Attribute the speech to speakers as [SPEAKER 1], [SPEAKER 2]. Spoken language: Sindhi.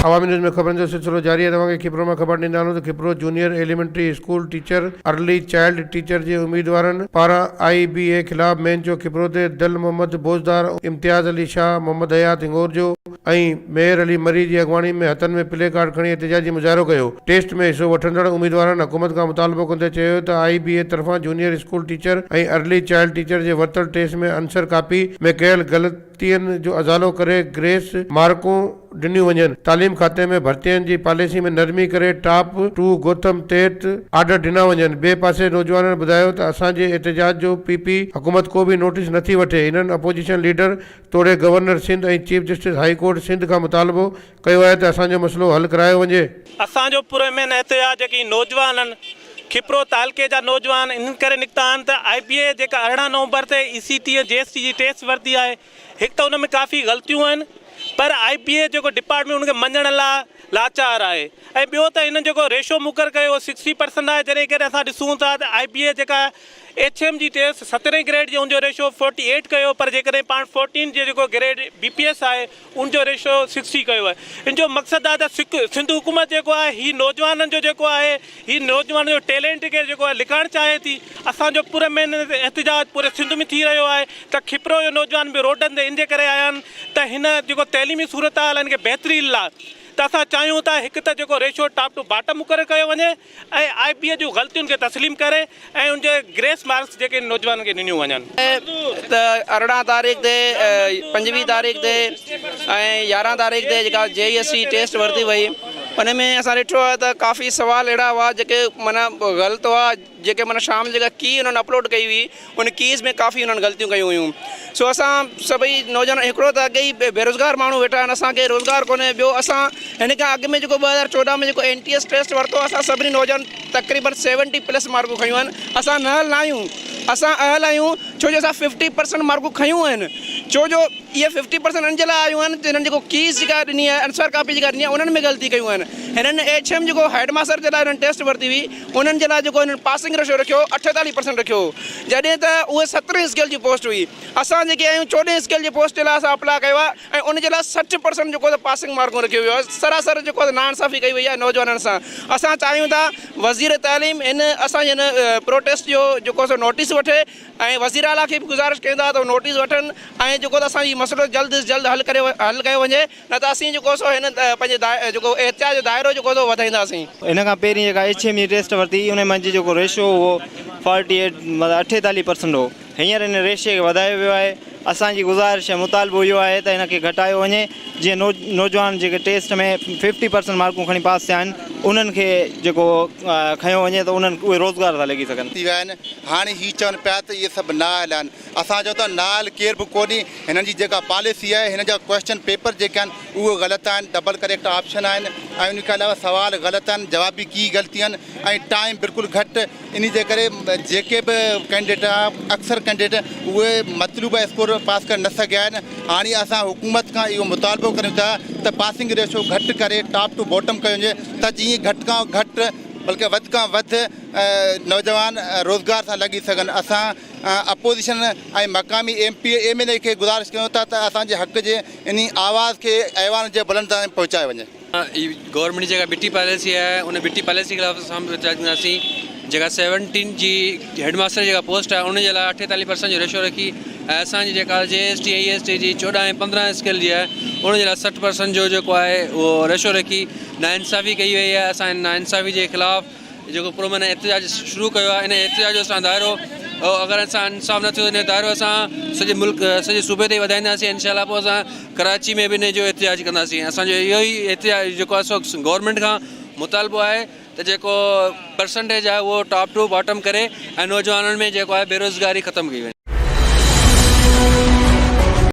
[SPEAKER 1] عوامي نيوز ۾ خبرن جو سلسلو جاري آهي توهان کي کپرو مان خبر ڏيندا هلون ته Khipro junior elementary school teacher early child teacher جي اميدوارن پاران آئي بي اي خلاف مين چوڪ کپرو تي دل محمد بوزدار، امتياز علي شاهه، محمد حيات هڱورجو ۽ ميهر علي مري جي اڳواڻي ۾ هٿن ۾ پلي ڪارڊ کڻي احتجاجي مظاهرو ڪيو. ٽيسٽ ۾ حصو وٺندڙ اميدوارن حڪومت کان مطالبو ڪندي چيو ته آئي بي اي طرفان junior school teacher ۽ early child teacher جي ورتل ٽيسٽ ۾ عنصر ڪاپي ۾ ڪيل غلطين جو ازالو ڪري گريس مارڪون ڏنيون وڃن، تعليم کاتي ۾ ڀرتين جي پاليسي ۾ نرمي ڪري ٽاپ ٽو گوٿم تحت آرڊر ڏنا وڃن، ٻئي پاسي نوجوانن ٻڌايو ته اسان جي احتجاج جو پي پي حڪومت ڪو به نوٽيس نٿي وٺي، هنن اپوزيشن ليڊر توڙي governor Sindh ۽ chief justice high court Sindh کان مطالبو ڪيو آهي ته اسان جو مسئلو حل ڪرايو وڃي.
[SPEAKER 2] اسان جو پرامن احتجاج جيڪي نوجوانن کپرو تعلقي جا نوجوان انهن ڪري نڪتا آهن ته آء بي اي جيڪا 18 نومبر تي اي سي ٽي ۽ جي ايس ٽي جي ٽيسٽ ورتي آهي هڪ ته ان ۾ ڪافي غلطيون آهن پر آء بي اي جيڪو ڊپارٽمينٽ ان کي مڃڻ لا لاچار آهي ۽ ٻيو ته هنن جيڪو ريشو مقرر ڪيو اهو سڪسٽي پرسنٽ آهي جڏهن ڪڏهن اسان ڏسون ٿا ته آء بي اي جيڪا ايڇ ايم جي ٽيسٽ سترهين گريڊ جي ان جو ريشو فورٽي ايٽ ڪيو پر جيڪڏهن پاڻ فورٽين جي جيڪو گريڊ بي پي ايس آهي ان جو ريشو سڪسٽي ڪيو آهي ان جو مقصد آهي ته سنڌ حڪومت جيڪو آهي هي نوجوانن جو جيڪو آهي هي نوجوانن جو ٽيلنٽ کي جيڪو آهي لڪائڻ چاهي ٿي اسان جو پوري مهيني احتجاج پوري سنڌ ۾ ٿي رهيو آهي ته کپرو جو نوجوان به روڊن تي ان جي ڪري آيا آهن ته هن جيڪو تعليمي صورتحال آهي ان کي بهتري لاء ته اسان چاهيون ٿا هڪ ته جيڪو ريشو ٽاپ ٽو باٽم مقرر ڪيو وڃي ۽ آء بي اي جون غلطين کي تسليم ڪري ۽ ان جي گريس مارڪس جيڪي نوجوانن کي ڏنيون وڃن.
[SPEAKER 3] ته 18 تاريخ تي، 25 تاريخ تي ۽ 11 تاريخ تي جيڪا جي ايس سي ٽيسٽ ورتي وئي ان ۾ اسان ڏٺو آهي ته ڪافي سوال اهڙا هئا جيڪي معنيٰ غلط هئا جيڪي معنيٰ شام جيڪا ڪي انهن اپلوڊ ڪئي هئي ان ڪيز ۾ ڪافي انهن غلطيون ڪيون هيون سو اسان سڀئي نوجوان هڪڙو ته اڳي ئي بيروزگار ماڻهو ويٺا آهن اسان کي روزگار ڪونهي ٻيو اسان هن کان اڳ ۾ جيڪو 2014 ۾ جيڪو اين ٽي ايس ٽيسٽ ورتو اسان سڀني نوجوان تقريبن سيونٽي پلس مارڪون کنيون آهن اسان نااهل نه آهيون اسان اهل آهيون ڇو جو اسان ففٽي پرسنٽ مارڪون کنيون آهن ڇو جو اهي ففٽي پرسنٽ ان جي لاء آيون آهن ته هنن جيڪو ڪيز جيڪا ڏني آهي انسر ڪاپي جيڪا ڏني آهي انهن ۾ غلطي ڪيون آهن هنن ايڇ ايم جيڪو هيڊ ماستر جي لاء هنن ٽيسٽ ورتي هئي انهن جي لاء جيڪو هنن پاسنگ ريشو رکيو 48 پرسنٽ رکيو هو جڏهن ته اهي سترهين اسڪيل جي پوسٽ هئي اسان جيڪي آهيون چوڏهين اسڪيل جي پوسٽ جي لاء اسان اپلاء ڪيو آهي ۽ ان جي لاء 60 پرسنٽ جيڪو پاسنگ مارڪون رکيو ويو آهي سراسر جيڪو ناانصافي ڪئي وئي آهي نوجوانن سان اسان چاهيون ٿا وزير تعليم هن اسان جي هن پروٽيسٽ جو جيڪو سو نوٽيس وٺي ۽ وزير اعليٰ کي به گذارش ڪيون ٿا ته هو نوٽيس وٺن ۽ جيڪو ته اسان جي مسئلو جلد از جلد حل ڪري حل ڪيو وڃي نه ته اسين جيڪو سو هن پنهنجي جيڪو احتجاج جو دائرو جيڪو سو وڌائينداسين.
[SPEAKER 4] ان کان پهرين جيڪا ايڇ ايم جي ٽيسٽ ورتي ان منجهه جيڪو ريشو هو فارٽي ايٽ مطلب 48 پرسنٽ هو هينئر ان ريشي کي وڌايو ويو آهي اسان جي گذارش ۽ مطالبو اهو آهي ته ان کي گهٽايو وڃي جيئن نوجوان جيڪي ٽيسٽ ۾ ففٽي پرسنٽ مارڪون کڻي پاس ٿيا آهن انهن کي جيڪو کنيو وڃي ته انهن اهي روزگار سان لڳي سگهن.
[SPEAKER 5] ٿي ويا آهن هاڻي هي چون پيا ته اهي سڀ نااهل آهن اسان چئون ٿا نااهل ڪير به ڪونهي هنن جي جيڪا پاليسي آهي هنن جا ڪوئسچن پيپر جيڪي آهن اهي غلط آهن ڊبل ڪريڪٽ آپشن آهن ۽ ان کان علاوه سوال غلط آهن جوابي ڪي غلطيون آهن ۽ ٽائيم بلڪل گهٽ انهي جي ڪري جيڪي به ڪينڊيڊيٽ اڪثر ڪينڊيڊيٽ اهي مطلوبه اسڪور پاس ڪري نه سگهيا آهن هاڻي اسان حڪومت کان اهو مطالبو ڪريون ٿا ته پاسنگ ريشو گهٽ ڪري ٽاپ ٽو باٽم ڪيو وڃي ته جيئن گهٽ کان گهٽ بلڪه وڌ کان وڌ نوجوان روزگار سان لڳي سگهن اسان اپوزيشن ۽ مقامي M P A M N A کي گذارش ڪيون ٿا ته اسان جي حق جي انهي آواز کي ايوان جي بلند تائين پهچايو وڃي.
[SPEAKER 6] هي گورنمينٽ جي جيڪا ٻٽي پاليسي آهي ان ٻٽي پاليسي خلاف اسان به احتجاج ڪنداسين جيڪا سيونٽين جي هيڊ ماستر جي جيڪا پوسٽ آهي ان جي لاء 48 پرسنٽ جو ريشو رکي ۽ اسان جي جيڪا جي ايس ٽي اي ايس ٽي جي 14 ۽ 15 اسڪيل جي آهي ان جي لاء 60 پرسنٽ جو جيڪو آهي اهو ريشو رکي ناانصافي ڪئي وئي آهي اسان ان ناانصافي جي خلاف جيڪو پرامن احتجاج شروع ڪيو آهي ان احتجاج جو اسان دائرو اگر اسان انصاف نه ٿيو ته ان دائرو اسان سڄي ملڪ سڄي صوبي تي وڌائينداسين انشاء الله پوء اسان ڪراچي ۾ به ان جو احتجاج ڪنداسين اسان جو اهو ئي احتجاج جيڪو آهي سو گورنمينٽ کان مطالبو آهي ته جيڪو پرسنٽيج آهي اهو ٽاپ ٽو باٽم ڪري ۽ نوجوانن ۾ جيڪو آهي بيروزگاري ختم ڪئي وڃي.